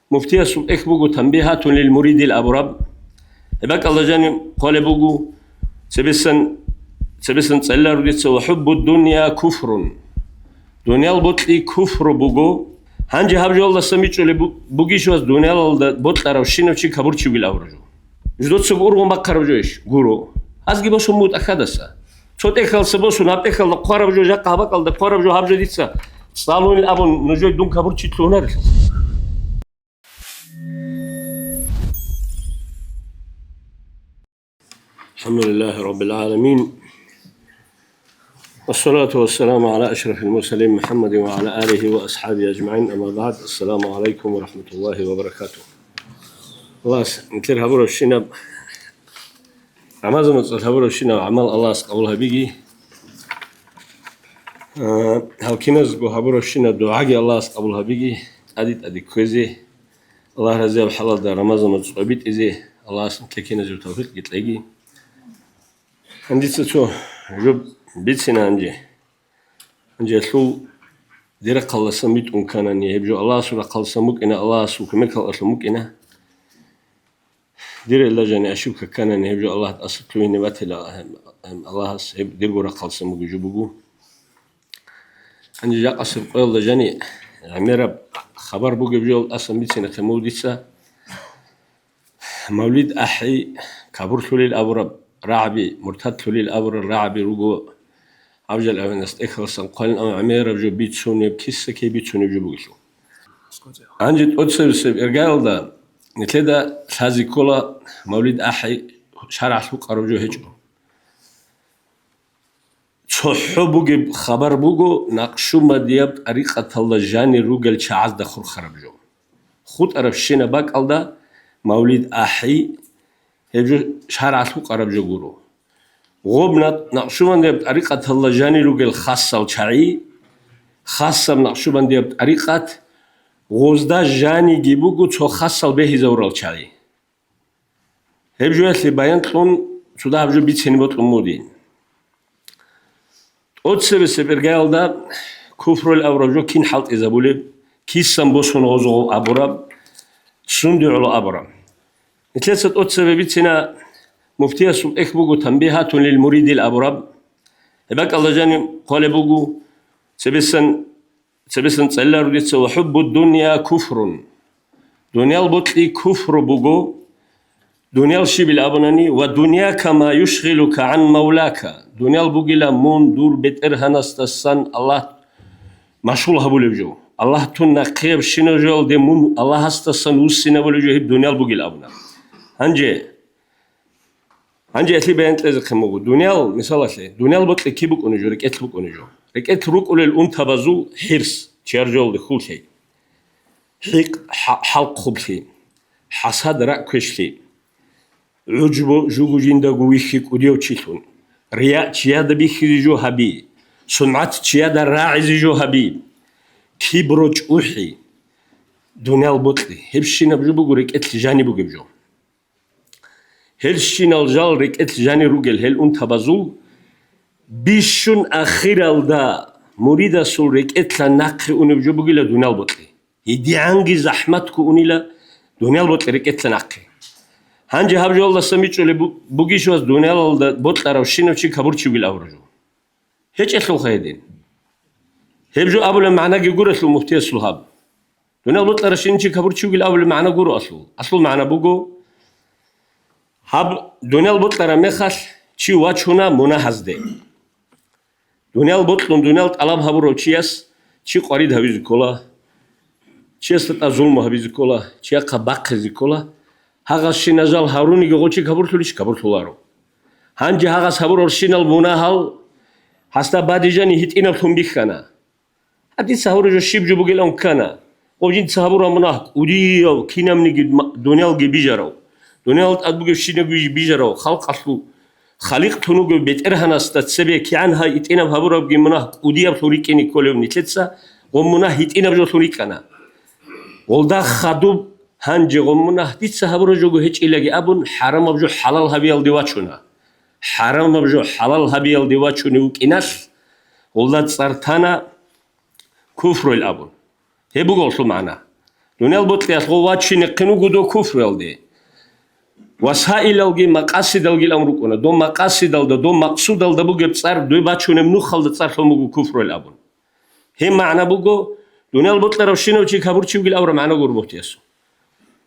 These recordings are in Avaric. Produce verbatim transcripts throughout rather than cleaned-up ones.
Муфтиясул тӀехь буго «Танбигьатун лил муридил» абураб. Гьеб бакӀалда жаниб хъвалеб буго, цебесан, цебесан цӀалиларо дица: «Ва хӀуббу дунья куфрун». Дуниял бокьи куфру буго. Гьанже гьаб жоялдасан бичӀчӀулеб бу-, бугищ вас дуниялалда бокьаравщинав чи кабурчивгил абураб жо? Жидоцаго ургъун бахъараб жойищ? Гуро. Азги босун мутӀа хьадаса. Цо тӀехьалса босун, гьаб тӀехьалда хъвараб жо, жакъа гьаб бакӀалда хъвараб жо, гьаб жо дица цӀалунил абун, нужее дун кабурчилъун гьарилъ. الحمد لله رب العالمين. والصلاة والسلام على أشرف المرسلين محمد وعلى آله وأصحابه أجمعين. أما بعد. السلام عليكم ورحمة الله وبركاته. Аллагьас нилъер гьабурабщинаб Рамазан моцӀалъ гьабурабщинаб гӀамал Аллагьас къабул гьабиги. А, гьал киназго гьабурабщинаб дугӀаги Аллагьас къабул гьабиги, тӀаде-тӀаде кквезе, Аллагь разияб хӀалалда Рамазан моцӀ цӀобитӀизе Аллагьас нилъер киназего тавфикъги кьеги. Гьанже дица цо жо бицина гьанже. Гьанже гьелъул дир рахъалдасан битӀун кканани, гьеб жо Аллагьасул рахъалдасан букӀина, Аллагьасул кумекалъун букӀина. Дир гьелда жаниб ошибка кканани, гьеб жо Аллагь тӀаса лъугьине батила, Аллагьас гьеб дирго рахъалдасан бугеб жо буго. Гьанже жакъасеб къоялда жаниб гӀемераб хабар бугеб жо тӀасан бицинехъе мун дица. Мавлид ахӀи, кабурлъулел абураб рагӀаби, муртадлъулел абурал рагӀаби руго, гьаб жал аванас тӀехьалсан хъвалин, амма гӀемераб жо бицунеб, киса-ккей бицунеб жо бугелъул. Гьанже тӀоцебесеб иргаялда нилъеда лъазе ккола мавлид ахӀи шаргӀалъ гьукъараб жо гьечӀо. ЦохӀо бугеб хабар буго накъшубандияб тӀарикъаталда жанир ругел чагӀазда хурхараб жо. ХутӀарабщинаб бакӀалда мавлид ахӀи, гьеб жо шаргӀалъ гьукъараб жо гуро. Гъоб на-, накъшубандияб тӀарикъаталда жанир ругел хасал чагӀи, хасаб накъшубандияб тӀарикъат, гъозда жаниги буго цо хасал бегьизавурал чагӀи. Гьеб жоялъе баян кьун, цо дагьаб жо бицине бокьун буго дие. ТӀоцебесеб иргаялда куфрул абураб жо кин хӀалтӀизабулеб, кисан босун гъозгъов абураб, сунде гӀоло абураб. Нилъеца тӀоцебе бицина, муфтиясул тӀехь буго «Танбигьатун лил муридил» абураб. Гьеб бакӀалда жаниб хъвалеб буго, цебесан Цебесан цӀалиларо дица: «Ва хӀуббу дунья куфрун». Дуниял бокьи куфру буго. Дуниял щибил абунани: «Ва дуньяка ма юшгъилука гӀан мавлака». Дуниял бугила мун дур БетӀергьанасдасан Аллагь машгъул гьабулеб жо. Аллагь тун нахъеябщинаб жоялде мун Аллагьасдасан вуссинабулеб жо гьеб дуниял бугил абуна. Гьанже Гьанже гьелъие баян кьезехъин буго. Дуниял, мисалалъе, дуниял бокьи киб букӀунеб жо, рекӀелъ букӀунеб жо. РекӀелъ рукӀулел унтабазул хӀирс, чияр жоялде хьул лъей. ХӀикъ, хӀа-, хӀалхъублъи, хӀасад, ракӀ квешлъи, гӀужбу, жугу жиндаго вихьи кӀудияв чилъун, рияъ, чияда бихьизе жо гьаби, сумгӀат, чияда рагӀизе жо гьаби, кибру, чӀухӀи, дуниял бокьи, гьебщинаб жо буго рекӀелъ жаниб бугеб жо. Гьелщинал жал рекӀелъ жанир ругел гьел унтабазул, бищун ахиралда муридасул рекӀелъа нахъе унеб жо бугила дуниял бокьи. ГьедигӀанги захӀматго унила дуниял бокьи рекӀелъа нахъе. Гьанже гьаб жоялдасан бичӀчӀулеб бу-, бугищ вас дуниялалда бокьаравщинав чи кабурчивгил абураб жо? ГьечӀелъулха гьедин. Гьеб жо абулеб магӀнаги гурелъул муфтиясул гьаб. Дуниял бокьаращинав чи кабурчивгил абулеб магӀна гуро алъул. Алъул магӀна буго, гьаб дуниял бокьараб мехалъ чи вачуна мунагьазде. Дуниял бокьун, дуниял тӀалаб гьабурав чияс чи къварид гьавизе ккола, чиясда тӀад зулму гьабизе ккола, чияхъа бахъизе ккола. Гьагъасщинал жал гьаруниги гъо чи кабурлъулищ? Кабурлъуларо. Гьанже гьагъас гьабуралщинал мунагьал гьасда бадижани гьитӀинаблъун бихьана. Гьадица гьабураб жо щиб жо бугилан ккана. Гъо жинца гьабураб мунагь кӀудияв, кинабниги ма-, дуниялги бижарав, дуниял тӀад бугебщинабги бижарав, халкъалъул Халикъ тун вугев БетӀергьанасда цебе кигӀан гьай гьитӀинаб гьабурабги мунагь кӀудияблъун рикӀкӀине кколев нилъеца, гъо мунагь гьитӀинаб жолъун рикӀкӀана. Гъолда хадуб гьанже гъо мунагь дица гьабураб жого гьечӀилаги абун, хӀарамаб жо хӀалал гьабиялде вачуна. ХӀарамаб жо хӀалал гьабиялде вачунев вукӀиналъ, гъолда цӀар тана куфруйил абун. Гьеб буго гъолъул магӀна. Дуниял бокьиялъ гъов вачинехъин вуго дов куфруялде. Васаилалги макъасидалги ам рукӀуна. Дов макъасидалда, дов макъсудалда бугеб цӀар, дой бачунеб нухалда цӀар лъун буго куфруял абун. Гьеб магӀна буго, дуниял бокьарав щинав чи кабурчивгил абураб магӀна гуро бохтиясул.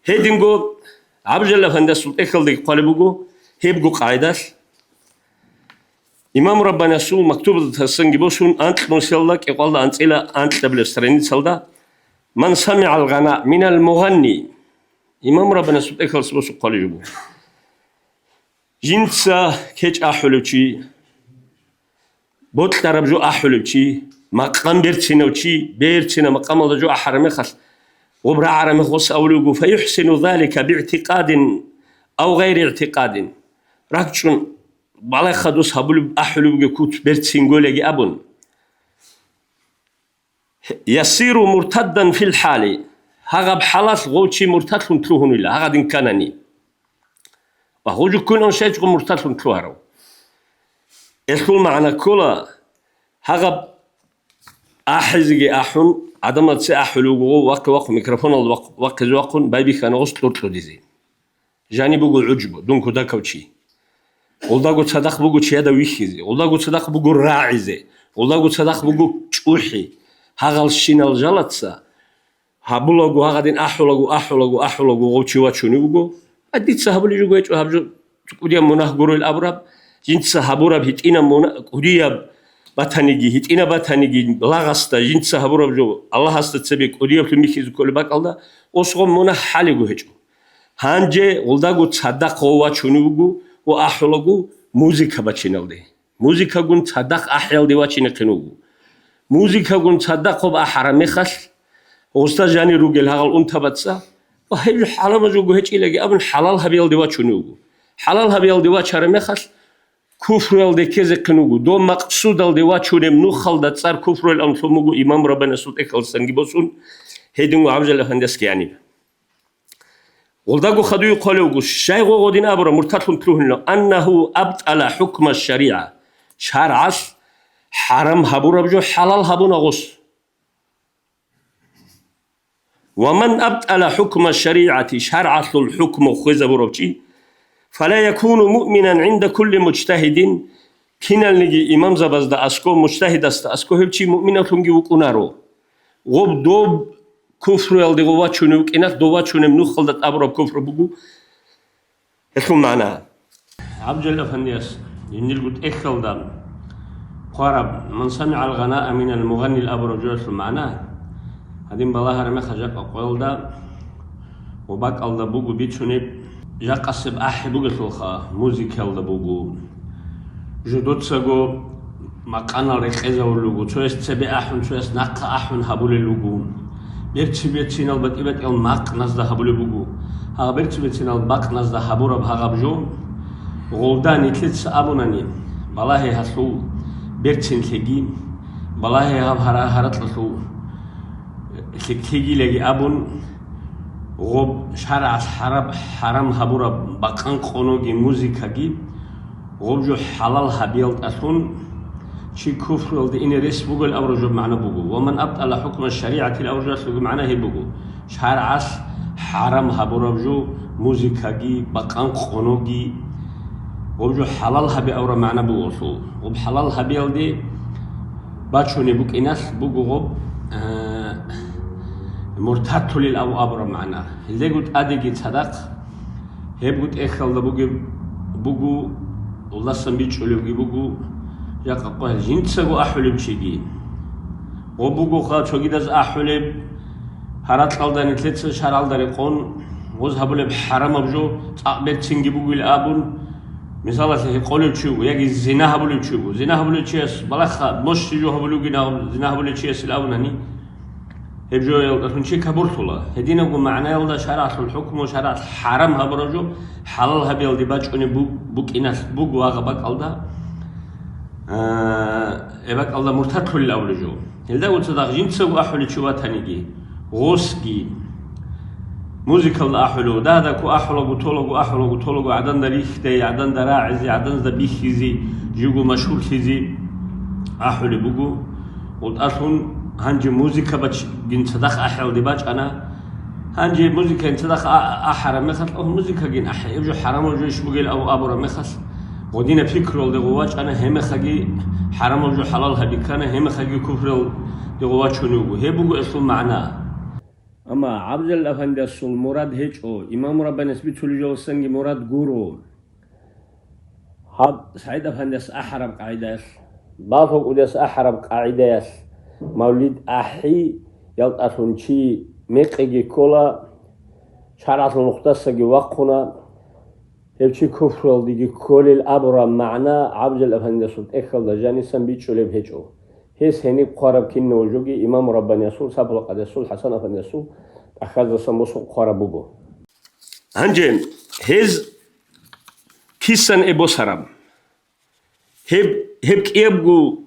Гьединго ГӀабдулжалил афандиясул тӀехьалдаги хъвалеб буго, гьебго къагӀидалъ. Имам Раббаниясул мактубатасанги босун, анкьнусиялда кӀикъвалда анцӀила анкьабилеб страницалда, «Ман самигӀал гъана минал мугъанни». Имам Раббаниясул тӀехьалдаса босун хъвалеб жо буго. Жинца кечӀ ахӀулев чи, бокьараб жо ахӀулев чи, макъам берцинав чи, берцинаб макъамалда жо ахӀараб мехалъ, гъоб рагӀараб мехалъ гъос абулеб буго, «Фаюхсину залика би'тикъадин ав гъайри игӀтикъадин». РакӀчӀун балагье дос гьабулеб, ахӀулеб бугеб куц берцинго лъеги абун. «Ясиру муртаддан фил хӀали». Гьагъаб хӀалалъ гъов чи муртадлъун лъугьунила, гьагъадин кканани. Ва гьужуккун ан щайчӀого муртадлъун лъугьарав. Гьелъул магӀна ккола, гьагъаб ахӀизеги ахӀун, гӀадамал цо ахӀулев вуго, вахъе-вахъун, микрофоналда вахъ-, вахъизе вахъун, байбихьана гъос кьуркьудизе. Жаниб буго гӀужбу, дун кутакав чи. Гъулдаго цадахъ буго чияда вихьизе, гъулдаго цадахъ буго рагӀизе, гъулдаго цадахъ буго чӀухӀи. Гьагъал щинал жалаца гьабулаго, гьагъадин ахӀулаго, ахӀулаго, ахӀулаго гъов чи вачунев вуго. А дица гьабулеб жо гьечӀо гьаб жо, кӀудияб мунагь гурел абураб, жинца гьабураб гьитӀинаб муна-, кӀудияб батаниги, гьитӀинаб батаниги, лагъасда жинца гьабураб жо Аллагьасда цебе кӀудияблъун бихьизе кколеб бакӀалда, осгъо мунагь хӀалего гьечӀо. Гьанже гъулдаго цадахъ гъов вачунев вуго ва ахӀулаго музыка бачиналде. Музыкагун цадахъ ахӀиялде вачинехъин вуго. Музыкагун цадахъ гъоб ахӀараб мехалъ, гъосда жанир ругел гьагъал унтабаца, ва гьеб жо хӀарамаб жо гьечӀилаги абун хӀалал гьабиялде вачунев вуго. ХӀалал гьабиялде вачараб мехалъ, куфруялде ккезехъин вуго, дов макъсудалде вачунеб нухалда цӀар куфруял ан лъун буго имам Раббаниясул тӀехьалдасанги босун, гьединго ГӀабдулжалил афандиясги гьаниб. Гъулдаго хадуе хъвалев вуго, щай гъо гъодин абураб муртадлъун лъугьунилан, «аннагьу абтӀала хӀукма шаригӀа», шаргӀалъ хӀарам гьабураб жо хӀалал гьабуна гъос. «Ва ман абтӀала хӀукма шаригӀати», шаргӀалъул хӀукму хвезабурав чи, «фала якуну муъминан гӀинда кулли мужтагьидин», киналниги имамзабазда аскӀов, мужтагьидасда аскӀов гьев чи муъминаллъунги вукӀунаро. Гъоб доб куфруялде гъов вачунев вукӀиналъ, дов вачунеб нухалда тӀабураб куфру буго. Гьелъул магӀна. ГӀабдулжалил афандияс жиндирго тӀехьалда хъвараб, «Ман самигӀал гъанаа минал мугъаннил» абураб жоялъул магӀна, гьадин балагьараб мехалъ жакъа къоялда ва бакӀалда буго бицунеб, жакъасеб ахӀи бугелъулха, музыкаялда буго. Жо дуцаго макъанал рекъезавулел руго, цояс цебе ахӀун, цояс нахъа ахӀун гьабулел руго. Берцин-берцинал батӀи-батӀиял макъназда гьабулеб буго. Гьагъаб берцин-берцинал макъназда гьабураб гьагъаб жо гъолда нилъеца абунани, балагье гьалъул берцинлъиги, балагье гьаб гьара-, гьаракьалъул лъикӀлъигилаги абун, гъоб шаргӀалъ хӀараб-, хӀарам гьабураб бакъан къоноги музыкаги гъоб жо хӀалал гьабиялдалъун чи куфруялда ине рес бугел абураб жо магӀна буго. «Ва ман абтӀала хӀукма шаригӀатил» абураб жоялъулги магӀна гьеб буго. ШаргӀалъ хӀарам гьабураб жо музыкаги, бакъан къоноги, гъоб жо хӀалал гьаби абураб магӀна буго гъолъул. Гъоб хӀалал гьабиялде бачунеб букӀиналъ буго гъоб, э, муртадлъулел абу абураб магӀна. Гьелдего тӀадеги цадахъ гьебго тӀехьалда бугеб буго, Аллагьасан бичӀчӀулевги буго, жакъа къваригӀел жинцаго ахӀулев чиги. Гъо бугоха цогидаз ахӀулеб, гьаракьалда нилъеца шаргӀалда рекъон, гъоз гьабулеб хӀарамаб жо цӀакъ берцинги бугил абун, мисалалъе, гьекъолев чи вуго яги зина гьабулев чи вуго. Зина гьабулев чияс балагьха, мощи жо гьабулевги, зина гьабулев чиясил абунани, гьеб жоялдалъун чи кабурлъула. Гьединабго магӀнаялда шаргӀалъул хӀукму, шаргӀалъ хӀарам гьабураб жо хӀалал гьабиялде бачӀунеб бу-, букӀиналъ буго гьагъа бакӀалда, а, гьеб бакӀалда муртадлъулел абулеб жо. Гьелдаго цадахъ жинцаго ахӀулев чи ватаниги, гъосги, музыкалда ахӀулев, дагьдаго ахӀулаго, толаго, ахӀулаго, толаго, гӀаданда рихьизе, гӀаданда рагӀизе, гӀаданда бихьизе, живго машгьурлъизе ахӀулеб буго. ГъутӀалъун гьанже музыка бач-, гин цадахъ ахӀиялде бачӀана. Гьанже музыкаги цадахъ а-, ахӀараб мехалъ, о, музыкагин ахӀи, гьеб жо хӀарамаб жойищ бугел абу-, абураб мехалъ, гъодинаб пикруялде гъов вачӀана, гьеб мехалъги хӀарамаб жо хӀалал гьабиккана, гьеб мехалъги куфруялде гъов вачунев вуго. Гьеб буго гьелъул магӀна. Амма ГӀабдул Афандиясул мурад гьечӀо, имам Раббанияс бицулеб жоялдасанги мурад гуро. Гьаб СагӀид Афандияс ахӀараб къагӀидаялъ, Балъул кӀудияс ахӀараб къагӀидаялъ, мавлид ахӀи, ялтӀалъун чи мекъиги ккола, шаргӀалъул нухдасаги вахъуна, гьев чи куфруялдеги кколел абураб магӀна ГӀабдул Афандиясул тӀехьалда жанисан бичӀчӀулеб гьечӀо. Гьес гьениб хъвараб кинав жоги имам Раббаниясул, Сапул-Къадиясул, ХӀасан Афандиясул тӀахьаздасан босун хъвараб буго. Гьанже гьез кисан эбосараб? Гьеб, гьеб кӀиябго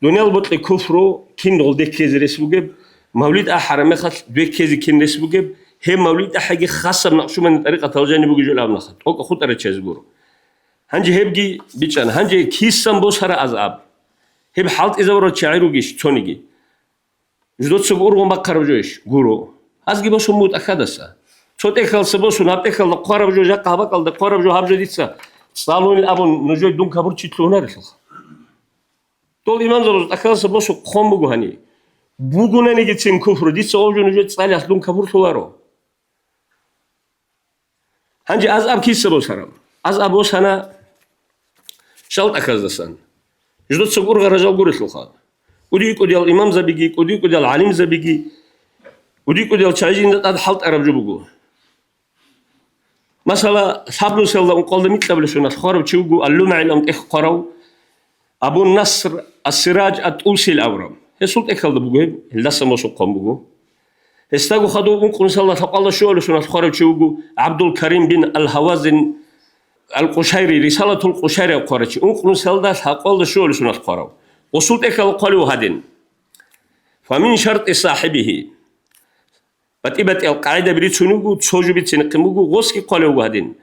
дуниял бокьи куфру кин гъолде ккезе рес бугеб, мавлид ахӀараб мехалъ дой ккезе кин рес бугеб, гьеб мавлид ахӀиги хасаб накъшубанди тӀарикъатал жаниб бугеб жо абунаха, тӀокӀаб хутӀарай чиязе гуро. Гьанже гьебги бичӀчӀана. Гьанже кисан босара азаб? Гьеб хӀалтӀизабурал чагӀи ругищ цониги? Жидоцаго ургъун бахъараб жойищ? Гуро. Азги босун буго тӀахьаздаса. Цо тӀехьалдаса босун, гьаб тӀехьалда хъвараб жо, жакъа гьаб бакӀалда хъвараб жо, гьаб жо дица цӀалунел абун, нужее дун капурчи лъугьунарелъулха. Дол имамзабаз тӀахьаздаса босун хъван буго гьани. Бугунанигицин куфру, дица гъов жо нужее цӀалиялъ дун капурлъуларо. Гьанже азаб киса босараб? Азаб босана шал тӀахьаздасан. Жидоцаго ургъарал жал гурелъулха. КӀуди-кӀудиял имамзабиги, кӀуди-кӀудиял гӀалимзабиги, кӀуди-кӀудиял чагӀи жинда тӀад хӀалтӀараб жо буго. Масала, лъабнусиялда ункъоялда микьабилеб соналъ хъварав чи вуго, Аллумагьил ам тӀехь хъварав, Абу Наср ас-Сираж ат-ТӀусил абураб. Гьесул тӀехьалда буго гьеб, гьелдасан босун хъван буго. Гьесдаго хадуб ункънусиялда лъабкъоялда щуабилеб соналъ хъварав чи вуго ГӀабдул Карим бин ал-Гьавазин ал-Къушайри, Рисалатул Къушайри абун хъварав чи, ункънусиялда лъабкъоялда щуабилеб соналъ хъварав. Гъосул тӀехьалда хъвалев гьадин. Фамин шарти сахибихи. БатӀи-батӀиял къагӀидаби рицун вуго, цо жо бицинехъин буго, гъосги хъвалев вуго гьадин.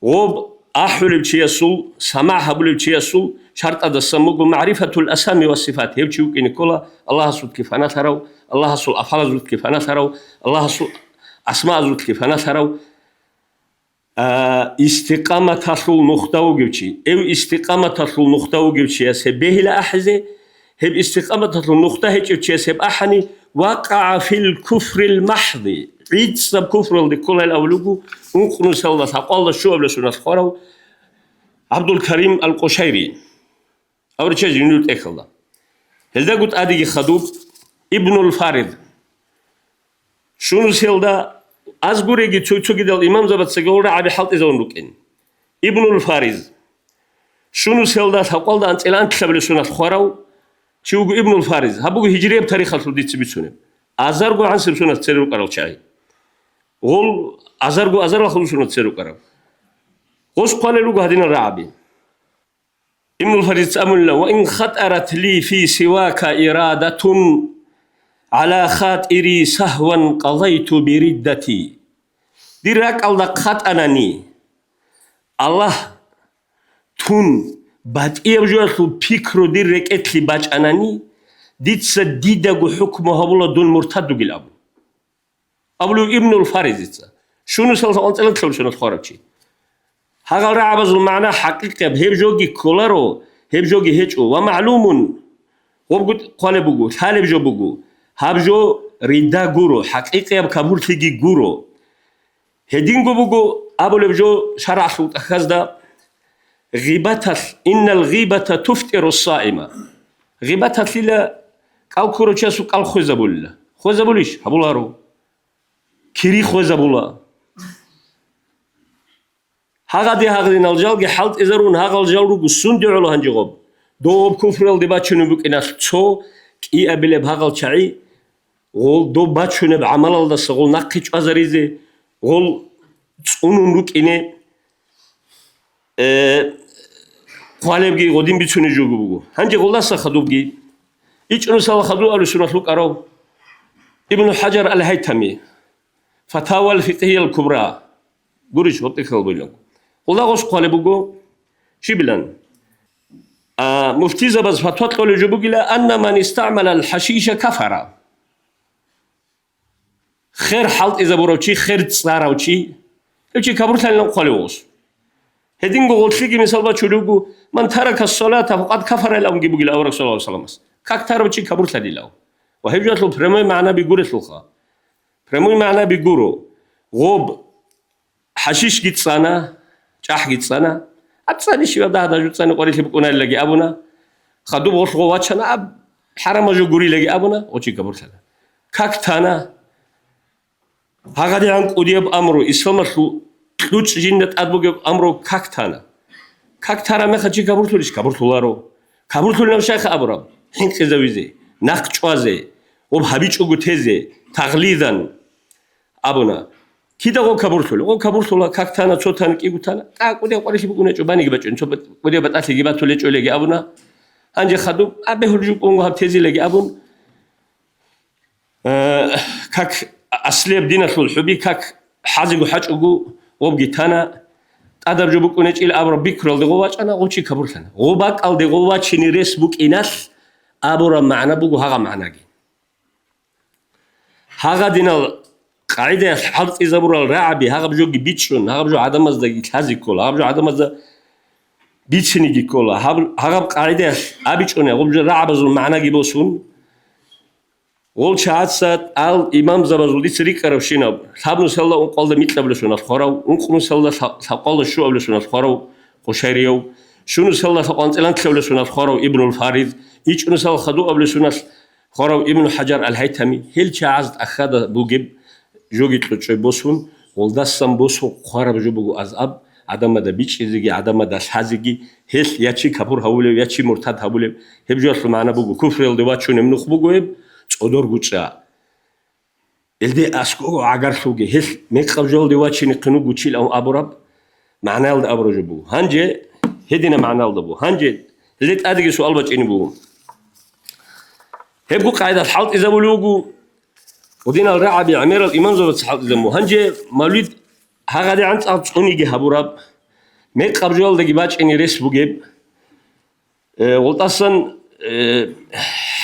Гъоб ахӀулев чиясул, самагӀ гьабулев чиясул шартӀаздасан буго магӀрифатул асами ва сифат, гьев чи вукӀине ккола Аллагьасулъги паналъарав, Аллагьасул афгӀалазулъги паналъарав, Аллагьасул асмаазулъги паналъарав. А, истикъаматалъул нухда вугев чи. Эв истикъаматалъул нухда вугев чияс гьеб бегьила ахӀизе, гьеб истикъаматалъул нухда гьечӀев чияс гьеб ахӀани, вакъагӀа фил куфрил махӀзи, гӀицӀаб куфралде кколайил авлугу, ункънусиялда лъабкъоялда щуабилеб соналъ хъварав ГӀабдул Карим ал-Къушайри. Аврича жинул тӀехьалда. Гьелдаго тӀадеги хадуб Ибнул Фарид. Щунусиялда аз гуреги цо-цогидал имамзабацаги гъол рагӀаби хӀалтӀизавун рукӀин. Ибнул Фариз. Щунусиялда лъабкъоялда анцӀила анлъабилеб соналъ хъварав чи вуго Ибнул Фариз. Гьаб буго гьижрияб тарихалъул дица бицунеб. Азарго гӀансиб соналъ цере рукӀарал чагӀи. Гъол азарго азаралъул соналъ цере рукӀарав. Гъос хъвалел руго гьадинал рагӀаби. Ибнул Фариз абуна: «Ва ин хатӀарат ли фи сивака ирадатун гӀала хатири сагьван къадайту бириддати». Дир ракӀалда хатӀанани, Аллагь тун, батӀияб жоялъул пикру дир рекӀелъе бачӀанани, дица дидаго хӀукму гьабула дун муртад вугилан абун. Абулев Ибнул Фаризица, Шунусалъ анцӀила лъабцӀунал хъварав чи. Гьагъал рагӀабазул магӀна хӀакъикъияб гьеб жоги кколаро, гьеб жоги гьечӀо. Ва магӀлумун, гъобгу хъвалеб буго, лъалеб жо буго, гьаб жо рида гуро, хӀакъикъияб капурлъиги гуро. Гьединго буго абулеб жо шаргӀалъул тӀахьазда, гъибаталъ, «Иннал гъибата туфтӀиру ссаима». Гъибаталъила кӀал ккурав чиясул кӀал хвезабулила. Хвезабулищ? Гьабуларо. Кири хвезабула. Гьагъаде гьагъинал жалги хӀалтӀизарун, гьагъал жал руго сунде гӀоло гьанже гъоб. Доб куфруялде бачунеб букӀиналъ цо кӀиабилеб гьагъал чагӀи, гъол доб бачунеб гӀамалалдаса гъол нахъе чӀвазаризе, гъол цӀунун рукӀине, э, хъвалебги гъодин бицунеб жо буго. Гьанже гъолдаса хадубги, ичӀнусала хадуб абулеб соналъ вукӀарав Ибну ХӀажар ал-ХӀайтами, Фатавал фикъгьиял кубра. Гурищ, гъоркье кколеб бугилан. Гъолда гъос хъвалеб буго, щибилан? А, муфтизабаз фатва кьолеб жо бугила: «Анна ман истагӀмалал хӀашиша кафара». хер хӀалтӀизабурав чи, хер цӀарав чи, гьев чи капурлъанилан хъвалев гъос. Гьединго гъолъиги мисал бачулев вуго, «Ман тарака ссалата факъад кафара» илан бугила авараг саллаллагьу гӀалайгьи вассаламас. Как тарав чи капурлъанилав. Ва гьеб жоялъул прямой магӀнаби гурелъулха. Прямой магӀнаби гуро. Гъоб хӀашишги цӀана, чӀахӀги цӀана. А цӀани щиваб дагьаб жо цӀани къварилъи букӀунарилаги абуна. Хадуб гъолъго вачана, аб хӀарамаб жо гурилаги абуна, гъо чи капурлъана. Как тана, гьагъадигӀан кӀудияб амру, исламалъул кьучӀ жинда тӀад бугеб амру как тана. Как тара мехалъ чи капурлъулищ? Капурлъуларо. Капурлъулинав щайха абураб? ХӀинкъизавизе, нахъ чӀвазе, гъоб гьабичӀого тезе, тагълизан. Абуна, кида гъо кабурлъула? Гъо кабурлъула, как тана, цо тана, кӀиго тана, а, кӀудияв къварилъи букӀунечӀо, баниги бачӀун, цо кӀудияв батӀалъиги батулечӀолаги абуна. Гьанже хадуб, а, бегьулеб жо букӀун гьаб тезилаги абун, э, как аслияб диналъул хӀуби, как хӀазиго хӀачӀого, гъобги тана, тӀадаб жо букӀунечӀила абураб бикралде гъо вачӀана, гъо чи кабурлъана. Гъо бакӀалде гъо вачине рес букӀиналъ абураб магӀна буго гьагъа магӀнаги. Гьагъадинал къагӀидаялъ хӀалтӀизабурал рагӀаби гьагъаб жоги бичӀчӀун, гьагъаб жо гӀадамаздаги лъази ккола, гьаб жо гӀадамазда бициниги ккола. Гьаб-, гьагъаб къагӀидаялъ абичӀони, гъуб жо рагӀабазул магӀнаги босун, гъол чагӀаца тӀал имамзабазул дица рикӀкӀарабщинаб, лъабнусалда ункъалда микьабулесунал хварав, ункънусалда лъа-, лъабкъалда щуабулесунал хварав Къушайрияв, щунусалда лъабкъанцӀилантлъабулесунал хварав Ибнул Фарид, ичӀнусалда хадуабулесунал хварав Ибну ХӀажар ал-ХӀайтами, гьел чагӀаз тӀахьада бугеб жоги кьучӀой босун, гъолдасан босун хъвараб жо буго азаб, гӀадамада бичӀчӀизеги, гӀадамада лъазеги, гьелъ я чи капур гьавулев, я чи муртад гьавулев, гьеб жоялъул магӀна буго, куфриялде вачунеб нух буго гьеб, цӀодорго чӀа. Илде аскӀого гӀагарлъуги, гьелъ мекъаб жоялде вачине хъинугучил абураб магӀнаялда абураб жо буго. Гьанже гьедина магӀнаялда буго. Гьанже гьелде тӀадеги суал бачӀине буго. Гьебго къайдалъ хӀалтӀизабулев вуго, гъудинал рагӀаби гӀемерал имамзабаца хӀалтӀизабун. Гьанже мавлид гьагъадигӀан цӀакъ цӀуниги гьабураб, мекъаб жоялдаги бачӀине рес бугеб, э, гъултӀасан, э,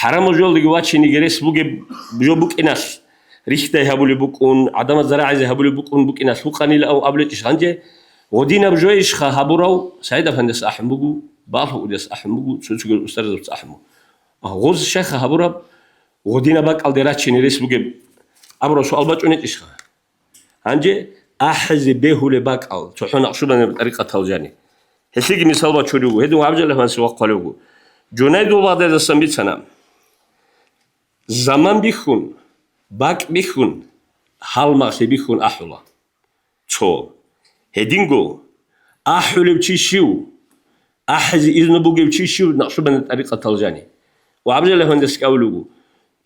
хӀарамал жоялдаги вачиниги рес бугеб жо букӀиналъ, рихьдай гьабулеб букӀун, гӀадамаз зарагӀизе гьабулеб букӀун букӀиналъ гьукъанила абун абулечӀищ гьанже, гъудинаб жо ишха гьабурав СагӀид-афандияс ахӀун буго, Балху-удияс ахӀун буго, цо-цоги устарзабца ахӀун буго. Гъоз шайха гьабураб, гъудинаб бакӀалде рачине рес бугеб абураб суал бачӀунечӀищха? Гьанже ахӀизе бегьулеб бакӀал, цохӀо накъшубаниб тӀарикъатал жани. Гьелъиги мисал бачулев вуго, гьедин ва гӀабдуллагьманси вахъалев вуго. Жунайдул Багъдадисан бицана. Заман бихьун, бакӀ бихьун, гьалмагълъи бихьун ахӀула. Цо. Гьединго, ахӀулев чи щив? АхӀизе изну бугев чи щив накъшубаниб тӀарикъатал жани? Ва гӀабдуллагьмандас кӀавулев вуго.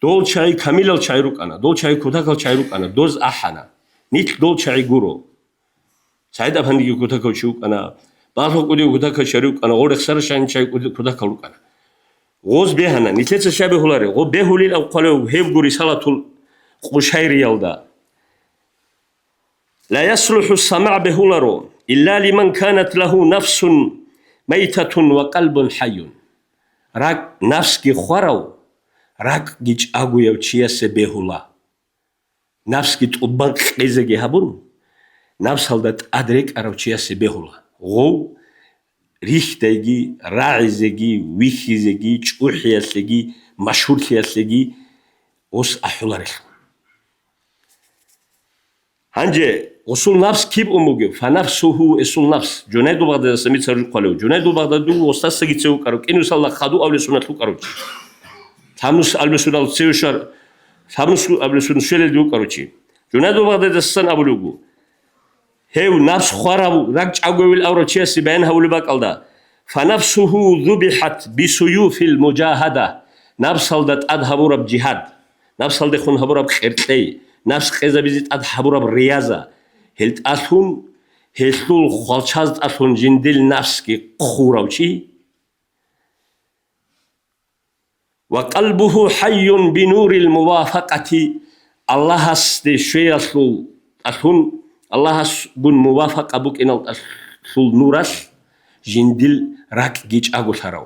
Дол чагӀи камилал чагӀи рукӀана, дол чагӀи кутакал чагӀи рукӀана, доз ахӀана. Нилъ дол чагӀи гуро. СагӀид-афандиги кутакав чи вукӀана, Балху-удиги кутакав чи вукӀана, гъо рехсарал шайин чагӀи кутакал рукӀана. Гъоз бегьана, нилъеца щай бегьулареб? Гъо бегьулин аб хъвалев гьебго рисалатул Къушайриялда. Ла яслухӀу самагӀ бегьуларо, илла лиман канат лагьу нафсун майтатун ва къалбун хӀайюн. РакӀ, нафсги хварав, ракӀги чӀагояв чиясе бегьула. Нафсги тӀубан кьезеги гьабун, нафсалда тӀад рекӀарав чиясе бегьула. Гъов рихьдайги, рагӀизеги, вихьизеги, чӀухӀиялъеги, машгьурлъиялъеги гъос ахӀуларелъул. Гьанже гъусул нафс киб ун бугеб? Фанафсугьу, эсул нафс. Жунайдул Багъдадиса мицар жухъалев. Жунайдул Багъдади вуго гъостасаги цеве вукӀарав, кӀинусалда хадув абулесуналъ вукӀарав чи. Лъабнус абулесунал цеве щвар, лъабнус абулесун щвелелде вукӀарав чи. Жунайдул Багъдадисан абулев вуго. Гьев нафс хварав, ракӀ чӀагоявил аврав чиясе баян гьавулеб бакӀалда, «Фанафсугьу зубихӀат бисуюфил мужагьада», нафсалда тӀад гьабураб жигьад, нафсалдехун гьабураб кьеркьей, нафс къезабизе тӀад гьабураб рияза, гьел тӀалъун, гьелъул хвалчаз тӀалъун жиндил нафсги хъурав чи, «Ва къалбугьу хӀайюн бинурил мувафакъати», Аллагьасде щвеялъул тӀалъун, Аллагьасгун мувафакъа букӀинал тӀалъул нуралъ жиндил ракӀги чӀаголъарав.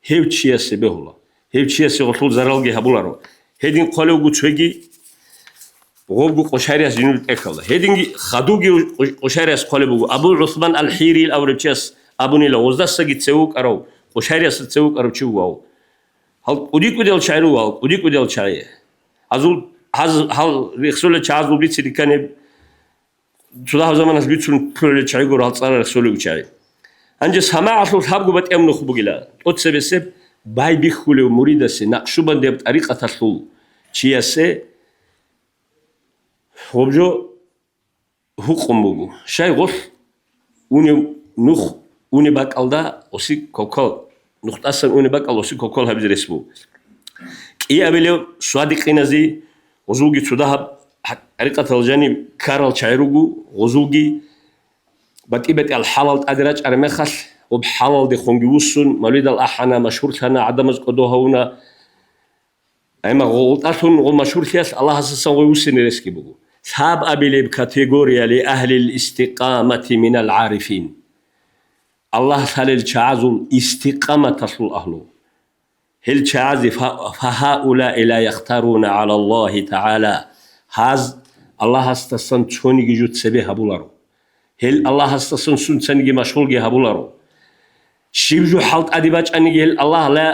Гьев чиясе бегьула. Гьев чиясе гъолъул заралги гьабуларо. Гьедин хъвалевго цоги Гъобго Къушайрияс жинул тӀехьалда. Гьединги хадуги Къу-, Къушайрияс хъвалеб буго. Абу ГӀусман ал-ХӀирил авреб чияс абунила, гъоздасаги цевукӀарав, Къушайриясда цевукӀарав чи вугав. Гьал кӀуди-кӀудиял чагӀи ругал, кӀуди-кӀудиял чагӀи. Гьазул, гьаз-, гьал рехсолел чагӀазул бицине ккани, цо дагьаб заманалъ бицун лъугӀулел чагӀи гуро гьал цӀарал рехсолел чагӀи. Гьанже самагӀалъул лъабго батӀияб нух бугила, тӀоцебесеб байбихьулев муридасе, накъшубандияб тӀарикъаталъул чиясе гъоб жо гьукъун буго. Щай гъолъ унев нух унеб бакӀалда оси кокал, нух тӀасан унеб бакӀал оси кокал гьабизе рес буго. КӀиабилев свадикъиназе гъозулги цо дагьаб гьа-, гьарикъатал жаниб ккарал чагӀи руго, гъозулги батӀи-батӀиял хӀалал тӀаде рачӀараб мехалъ, гъоб хӀалалдехунги вуссун, мавлидал ахӀана, машгьурлъана, гӀадамаз кӀодо гьавуна. Амма гъолтӀалъун гъо машгьурлъиялъ Аллагьасдасан гъой вуссине ресги буго. Лъабабилеб категорияли агьлил истикъамати минал гӀарифин. Аллагь лъалел чагӀазул истикъаматалъул агьлу. Гьел чагӀазе фа-, фагьаулаи ла яхтаруна гӀала Аллагьи тагӀала. Гьаз Аллагьасдасан цониги жо цебе гьабуларо. Гьел Аллагьасдасан сунцаниги машгьулги гьабуларо. Щиб жо хӀалтӀаде бачӀаниги гьел Аллагь, ла,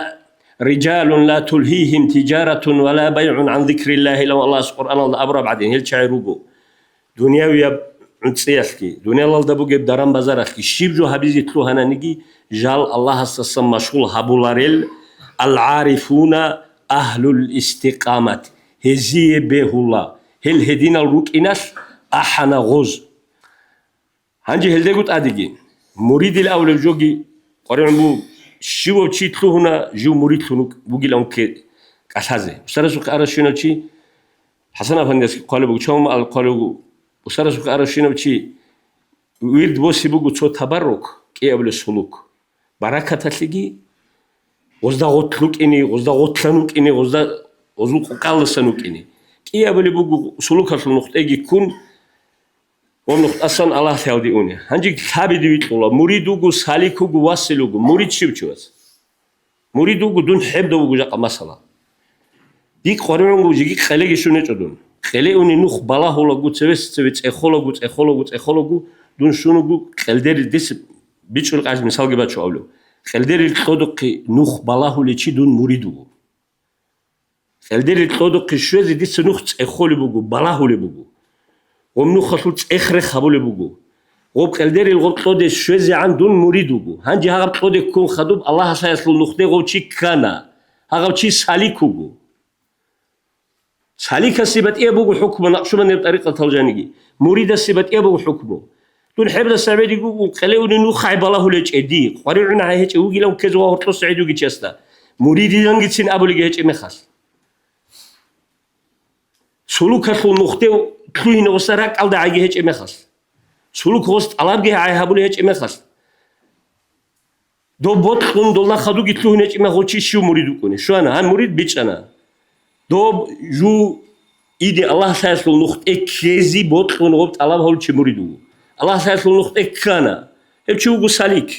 рижалун ла тулгьигьим тижаратун ва ла байгӀун гӀан зикриллагьи, ила Аллагьас Къуръаналда абураб гӀадин, гьел чагӀи руго. Дуниявияб гӀунцӀиялъги, дуниялалда бугеб даран-базаралъги щиб жо гьабизе лъугьананиги, жал Аллагьасдасан машгьул гьабуларел ал-гӀарифуна агьлул истикъамат, гьезие бегьула, гьел гьединал рукӀиналъ ахӀана гъоз. Гьанже гьелдего тӀадеги, муридил авлеб жоги къваригӀун буго, щивав чи лъугьуна, жив муридлъун вуг-, вугилан вукке кӀалъазе. Устарасухъе арав щинав чи, ХӀасан афандиясги хъвалеб буго, Чавма ал хъвалеб буго, устарасухъе арав щинав чи, вирд босе буго цо табаррук, кӀиабилеб сулук. Баракаталъеги, гъозда гъотлъ рукӀине, гъозда гъотлъан вукӀине, гъозда, гъозул къукъалдасан вукӀине. КӀиабилеб буго сулукалъул нухтӀеги ккун, ва нухтӀасан Аллагьлъиялде уне. Гьанже лъабиде витӀула, мурид вуго, салик вуго, васил вуго, мурид щив чи вац? Мурид вуго, дун хӀебдав вуго жакъа масала. Дихъ къваригӀун вуго, жеги къелеги щун гьечӀо дун. Къеле уни нух балагьулаго, цевес-цеве цӀехолаго, цӀехолаго, цӀехолаго, дун щун вуго къелдери, дис бичӀчӀул къайс мисалги бачу авлу. Къелдерил кьодухъе нух балагьулей чи дун мурид вуго. Къелдерил кьодухъе щвезе дица нух цӀехолеб буго, балагьулеб буго. Гъоб нухалъул цӀех-рех гьабулеб буго. Гъоб къелдерил гъоб кьоде щвезегӀан дун мурид вуго. Гьанже гьагъаб кьоде ккун хадуб Аллагьасаялъул нухде гъов чи ккана. Гьагъав чи салик вуго. Саликасе батӀияб буго хӀукму накъшубандияб тӀарикъатал жаниги. Муридасе батӀияб буго хӀукму. Дун хӀебдаса гӀебедиго къелеуни нухагӀи балагьулечӀеди, къваригӀуна гьечӀев вугилан ккезе ва гьоркьоса гӀедуги чесда. Муридилангицин абулеги гьечӀеб мехалъ. Сулукалъул нухде лъугьине гъоса ракӀалда гӀайги гьечӀеб мехалъ. Сулук гъос тӀалабги гӀай гьабулей гьечӀеб мехалъ. Доб бокьун долда хадуги лъугьинечӀеб мехалъ чи щив мурид вукӀуни? Щвана, гьан мурид бичӀчӀана. Доб жу иде Аллагьлъаялъул нухде ккезе бокьун гъоб тӀалаб гьавулев чи мурид вуго. Аллагьлъаялъул нухде ккана. Гьев чи вуго салик.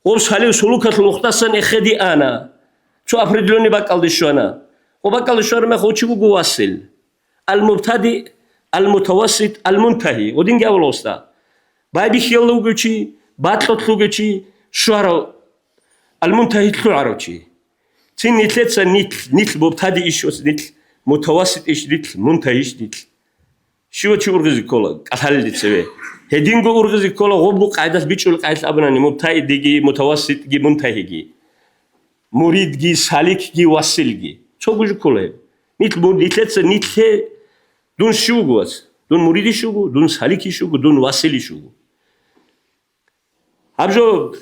Гъоб салив сулукалъул нухдасан эхеде ана. Цо определённый бакӀалде щвана. Гъоб бакӀалде щвараб мехалъ гъов чи вуго васил. Ал-мубтади, ал-мутавассит, ал-мунтагьи. Гъодинги абула гъосда. Байбихьиялда вугев чи, бакьулъ вугев чи, щварав, ал-мунтагьи лъугӀарав чи. Цин нилъеца нилъ, нилъ мубтади иш, нилъ мутавассит иш, нилъ мунтагьи иш, нилъ. Щивав чи ургъизе ккола, кӀалъалелде цеве. Гьединго ургъизе ккола гъобго къайдалъ бичӀчӀул къайдалъ абунани, мубтадиги, мутавасситги, мунтагьиги. Муридги, саликги, василги. Цого жо ккола гьеб. Нилъ мур-, нилъеца, нилъе дун щив вуго, вац? Дун муридищ вуго, дун саликищ вуго, дун василищ вуго. Гьаб жо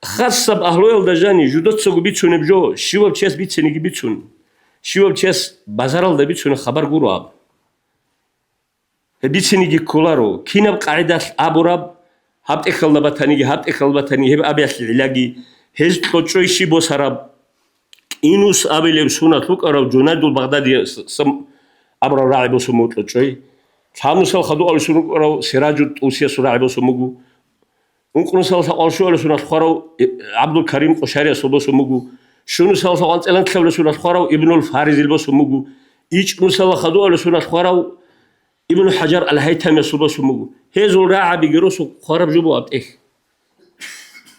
хасаб агьлуялда жани жудоцаго бицунеб жо, щивав чияс бицинеги бицун, щивав чияс базаралда бицунеб хабар гуро гьаб. Гьеб бицинеги кколаро, кинаб къагӀидалъ абураб, гьаб тӀехьалда батаниги, гьаб тӀехьалда батаниги, гьеб абиялъе гӀиллаги, гьез кьочӀой щиб босараб, Инус абилеб сунат рукӀарав Жунайдул Багъдади с-, сам-, абурав рагӀи босун буго кьочӀой. Лъабнусал хадув абилеб сунат рукӀарав Сираджу ТӀусиясул рагӀи босун буго. Ункънусал лъабкъалъулъ абилеб сунат хварав, э, ГӀабдул Карим Къушариясул босун буго. Щунусал лъабкъанцӀ лъабабилеб сунат хварав Ибнул Фаризил босун буго. ИчӀ Мусала хадуалев суналъ хварав Ибн ХӀажар ал-ХӀайтамиясул босун буго. Гьезул рагӀабиги росу хвараб жо буго аб тӀехь.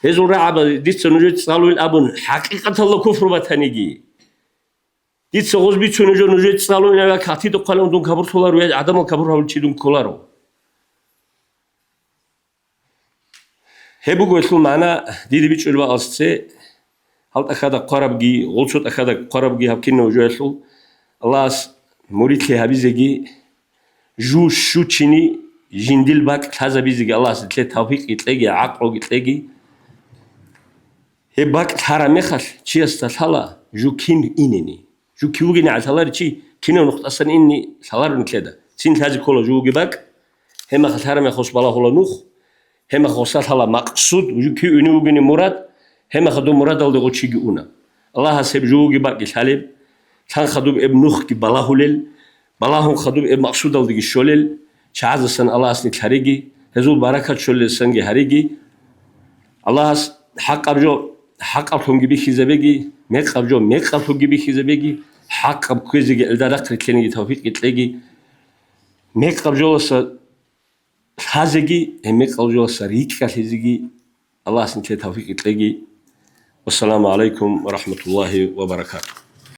Гьезул рагӀаба дица нужеца цӀалуйин абун, хӀакъикъаталда куфру батаниги. Дица гъоз бицунеб жо нужеца цӀалуйин аб катида хъвалев дун кабурлъуларо, я гӀадамал кабур гьавулев чи дун кколаро. Гьеб буго гьелъул магӀна, дида бичӀчӀулеб бакӀалъ цебе, гьал тӀахьада хъварабги, гъолцо тӀахьада хъварабги гьаб кинаб жоялъул Аллагьас муридлъи гьабизеги, жу щучине жиндил бакӀ лъазабизеги Аллагьас нилъее тавфикъги кьеги, гӀакълуги кьеги. Гьеб бакӀ лъараб мехалъ чиясда лъала жу кин инени. Жу кив вугени гӀалаларев чи кинав нухдасан инни лъаларо нилъеда. Цин лъазе ккола жуги бакӀ, гьеб мехалъ лъараб мехалъ балагьула нух, гьеб мехалъ гъоса лъала макъсуд, жу кив ине вугени мурад, гьеб мехалъ доб мурадалде гъо чиги уна. Аллагьас гьеб жуги бакӀги лъалеб, лъанха доб гьеб нухги балагьулел, балагьун хадуб гьеб макъсудалдеги щолел, чагӀаздасан Аллагьас нилъ гьариги, гьезул баракат щолелдасанги гьариги. Аллагьас хӀакъаб жо хӀакъаблъунги бихьизабеги, мекъаб жо мекъаблъунги бихьизабеги, хӀакъаб кквезеги гӀелда рахъ рилълъениги тавфикъги кьеги, мекъаб жоласа лъазеги, гьеб мекъаб жоласа рикӀкӀалъизеги Аллагьас нилъее тавфикъги кьеги. Вассаламу гӀалайкум ва рахӀматуллагьи ва баракатугь.